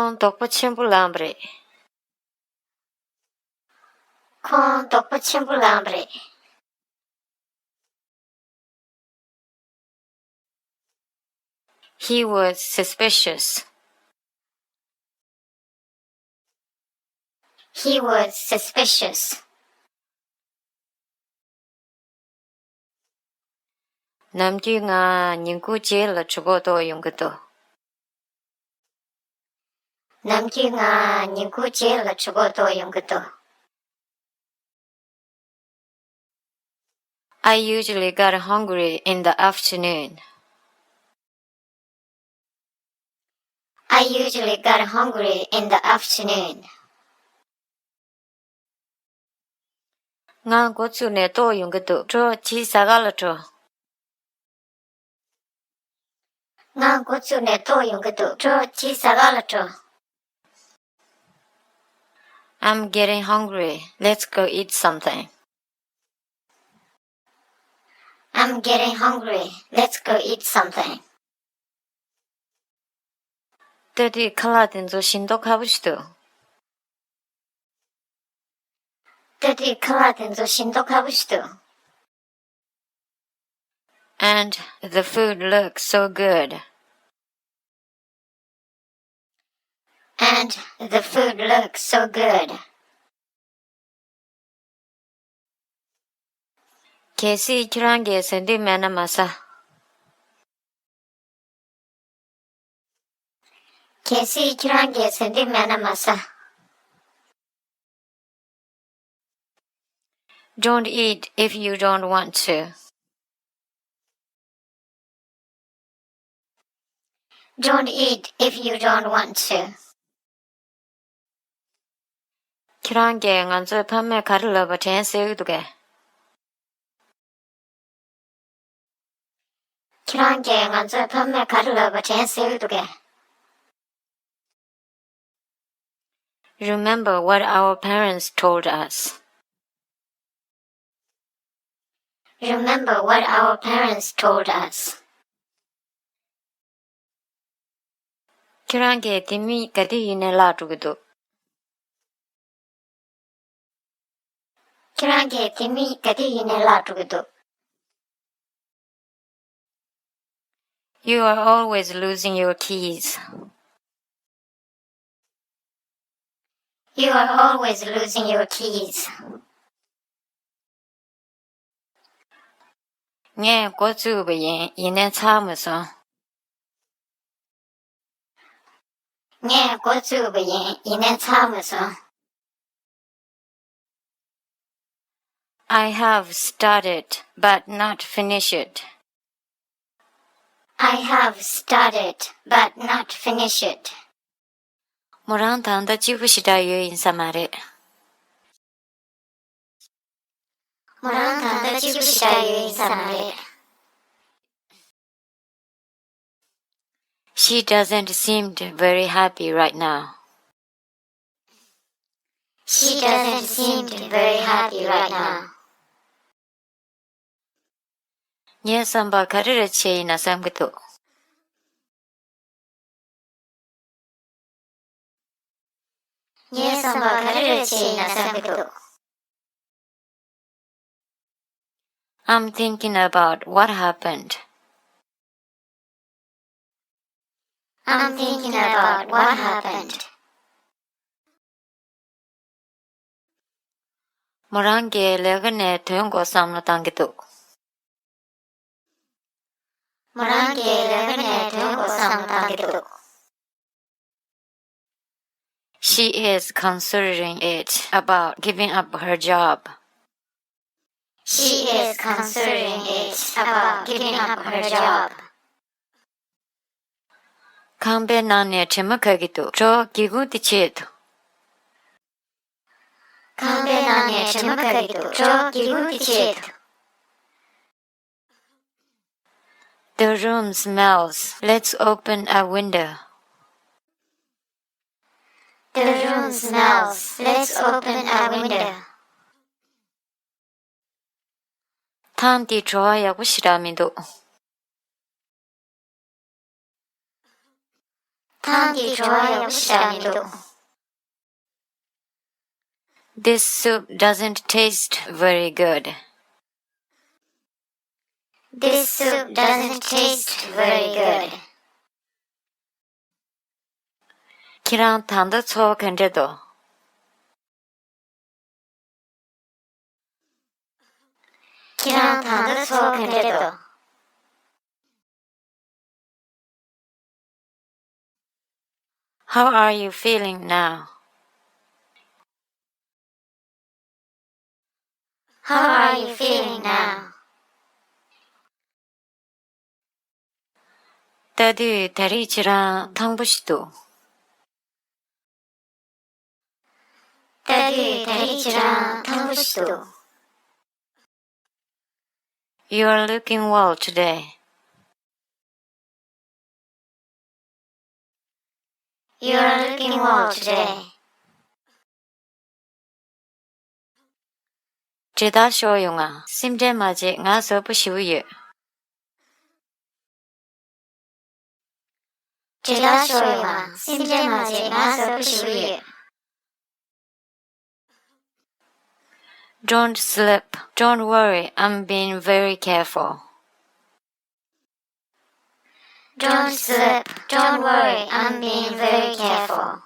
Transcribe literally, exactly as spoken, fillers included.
ཁོང་དོགས་པ་ཆེན་པོ་ལངས་པ་རེད། ཁོང་དོགས་པ་ཆེན་པོ་ལངས་པ་རེད། He was suspicious. He was suspicious. ནམ་རྒྱུན་ང་ཉིན་གུང་རྗེས་ལ་གྲོད་ཁོག་ལྟོགས་ཡོང་གི་འདུག་ནམ་རྒྱུན་ང་ཉིན་གུང་རྗེས་ལ་གྲོད་ཁོག་ལྟོགས་ཡོང་གི་འདུག I usually get hungry in the afternoon. I usually get hungry in the afternoon. ང་འགོ་བཙུགས་ནས་ལྟོགས་ཡོང་གི་འདུག་འགྲོ། ཕྱིའི་ཟ་ཁང་ལ་འགྲོ། ང་འགོ་བཙུགས་ནས་ལྟོགས་ཡོང་གི་འདུག་འགྲོ། ཕྱིའི་ཟ་ཁང་ལ་འགྲོ། I'm getting hungry. Let's go eat something. I'm getting hungry. Let's go eat something. ལྟ་དུས་ཁ་ལག་དེ་ཚོ་ཞིམ་མདོག་ཁ་པོ་ཞིག་འདུག་ལྟ་དུས་ཁ་ལག་དེ་ཚོ་ཞིམ་མདོག་ཁ་པོ་ཞིག་འདུག And the food looks so good. And the food looks so good. གལ་སྲིད་ཁྱེད་རང་གིས་ཟ་འདོད་མེད་ན་མ་ཟ། གལ་སྲིད་ཁྱེད་རང་གིས་ཟ་འདོད་མེད་ན་མ་ཟ། Don't eat if you don't want to. Don't eat if you don't want to. ཁྱེད་རང་གིས་ང་ཚོའི་ཕ་མས་ག་རེ་ལབ་པ་དྲན་གསོ་གི་འདུག་གས། ཁྱེད་རང་གིས་ང་ཚོའི་ཕ་མས་ག་རེ་ལབ་པ་དྲན་གསོ་གི་འདུག་གས། Remember what our parents told us. Remember what our parents told us. ཁྱེད་རང་གིས་དེ་མིན་ག་དུས་ཡིན་ནའི་བརླག་འགྲོ་གི་འདུག་ཁྱེད་རང་གིས་དེ་མིན་ག་དུས་ཡིན་ནའི་བརླག་འགྲོ་གི་འདུག You are always losing your keys. You are always losing your keys. ངས་འགོ་བཙུགས་པ་ཡིན། ཡིན་ནའི་ཚར་མ་སོང་། ངས་འགོ་བཙུགས་པ་ཡིན། ཡིན་ནའི་ཚར་མ་སོང་། I have started but not finished. I have started but not finished. མོ་རང་ད་ལྟ་སྐྱིད་པོ་ཞེ་དྲག་ཡོད་ཡིན་ས་མ་རེད། མོ་རང་ད་ལྟ་སྐྱིད་པོ་ཞེ་དྲག་ཡོད་ཡིན་ས་མ་རེད། She doesn't seem very happy right now. She doesn't seem very happy right now. ངའི་བསམ་པར་ག་རེ་རེ་བྱས་ཡིན་ན་བསམ་གྱི་འདུག་ངའི་བསམ་པར་ག་རེ་རེ་བྱས་ཡིན་ན་བསམ་གྱི་འདུག I'm thinking about what happened. I'm thinking about what happened. མོ་རང་གིས་ལས་ཀ་ནས་ཐོན་དགོས་བསམ་བློ་བཏང་གི་འདུག་མོ་རང་གིས་ལས་ཀ་ནས་ཐོན་དགོས་བསམ་བློ་བཏང་གི་འདུག She is considering it about giving up her job. She is considering it about giving up her job. ཁང་པའི་ནང་ནས་དྲི་མ་ཁ་གི་འདུག་འགྲོ། སྒེའུ་ཁུང་དེ་ཕྱེ་དང་། ཁང་པའི་ནང་ནས་དྲི་མ་ཁ་གི་འདུག་འགྲོ། སྒེའུ་ཁུང་དེ་ཕྱེ་དང་། The room smells. Let's open a window. The room smells. Let's open a window. ཐང་འདི་བྲོ་བ་ཡག་པོ་ཞེ་དྲག་མི་འདུག་ཐང་འདི་བྲོ་བ་ཡག་པོ་ཞེ་དྲག་མི་འདུག་ཐང་འདི་བྲོ་བ་ཡག་པོ་ཞིག་མི་འདུག This soup doesn't taste very good. This soup doesn't taste very good. ཁྱེད་རང་ད་ལྟ་ཚོར་བ་ག་འདྲ་འདུག་ཁྱེད་རང་ད་ལྟ་ཚོར་བ་ག་འདྲ་འདུག How are you feeling now? How are you feeling now? ལྟ་དུས་ད་རེས་ཁྱེད་རང་ཐང་པོ་ཞིག་འདུག་ལྟ་དུས་ད་རེས་ཁྱེད་རང་ཐང་པོ་ཞིག་འདུག You are looking well today. You are looking well today. འདྲེ་ལྟར་ཤོར་ཡོང་ང་། སེམས་ཁྲལ་མ་བྱེད། ང་གཟབ་པོ་ཞེ་པོ་ཡོད། འདྲེ་ལྟར་ཤོར་ཡོང་ང་། སེམས་ཁྲལ་མ་བྱེད། ང་གཟབ་པོ་ཞེ་པོ་ཡོད། Don't slip. Don't worry. I'm being very careful. Don't slip. Don't worry. I'm being very careful.